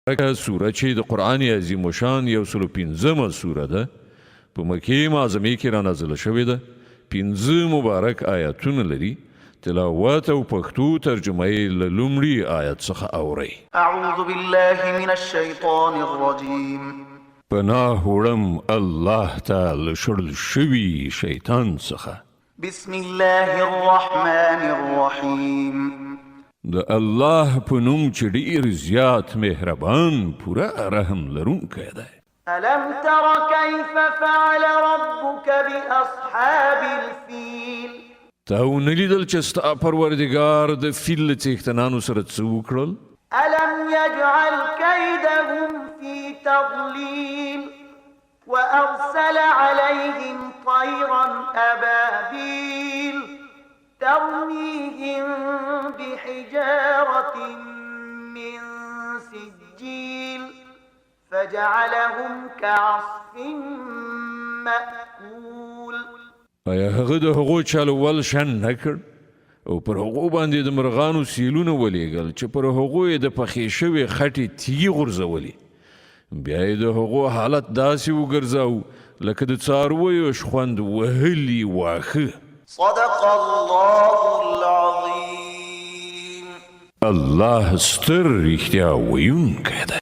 مبارکه سوره چې د قرآن عظیم شان یو سلو پنځمه سوره ده، په مکې معظمې کې را نازله شوې ده، پنځه مبارک آیتونه لري. تلاوت او پښتو ترجمه یې له لومړي آیت څخه اورئ. اعوذ بالله من الشیطان الرجیم. پناه وړم الله ته له شړل شوي شیطان څخه. بسم الله الرحمن الرحیم. د الله په نوم چې ډیر زیات مهربان، پوره رحم لرونکی دی. الم تر کیف فعل ربک باصحاب الفیل. تا ونه لیدل چې ستا پروردګار د فیل له څښتنانو سره څه وکړل؟ الم یجعل کیدهم فی تضلیل وارسل علیهم طیرا ابابیل ترمیهم بحجارة من سجیل فجعلهم كعصف مأکول. آیا هغه د هغو چل ول شنډ نه کړ او پر هغو باندې د مرغانو سیلونه ولېږل چې پر هغو یې د پخې شوې خټې تیږې غورځولې؟ بیا یې د هغو حالت داسې وګرځاو لکه د څارویو شخوند وهلي واښه. صدق الله العظیم. الله ستر رښتیا ویونکی دی.